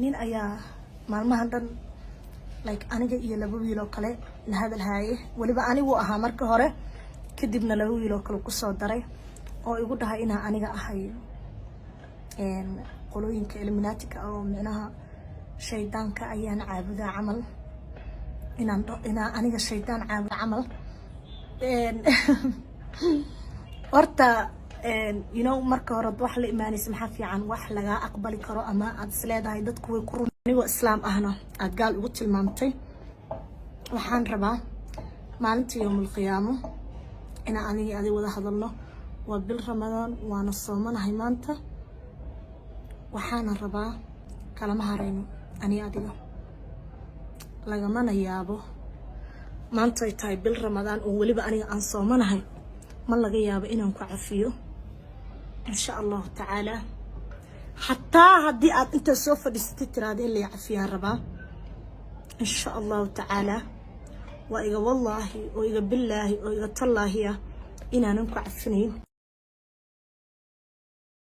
Nin ayaa maalmahan dhan, like, aniga iyo laba wiil oo kale la hadalhaaye. Weliba anigu ahaa marka hore, kadibna laba wiil oo kale kusoo daray oo igu dhahay inaa aniga ahay qolooyinka Illuminatika oo micnaha shaydaanka ayaan caabudaa camal, inaan aniga shaydaan caabuda camal. Horta marka hore wax la imaanaysa, maxaa fiican wax lagaa aqbali karo ama aad is leedahay dadku way ku run. Anigoo Islaam ahna aad gaal ugu tilmaamtay. Waxaan rabaa maalinta yowmul qiyaamo inaan aniga adi wada hadalno. Waa bil Ramadaan, waana soomanahay maanta. Waxaana rabaa, kalama harayno ani adiga, lagamana yaabo maanta ay tahay bil Ramadaan oo weliba aniga aan soomanahay, ma laga yaabo inaan ku cafiyo, insha Allahu tacaala. Xataa haddii aad intaad soo fadhiisatay tiraada in lay cafiyaan rabaa, insha Allahu tacaala, waa iga wallaahi oo iga billaahi oo iga tallaahiya inaanan ku cafinayn.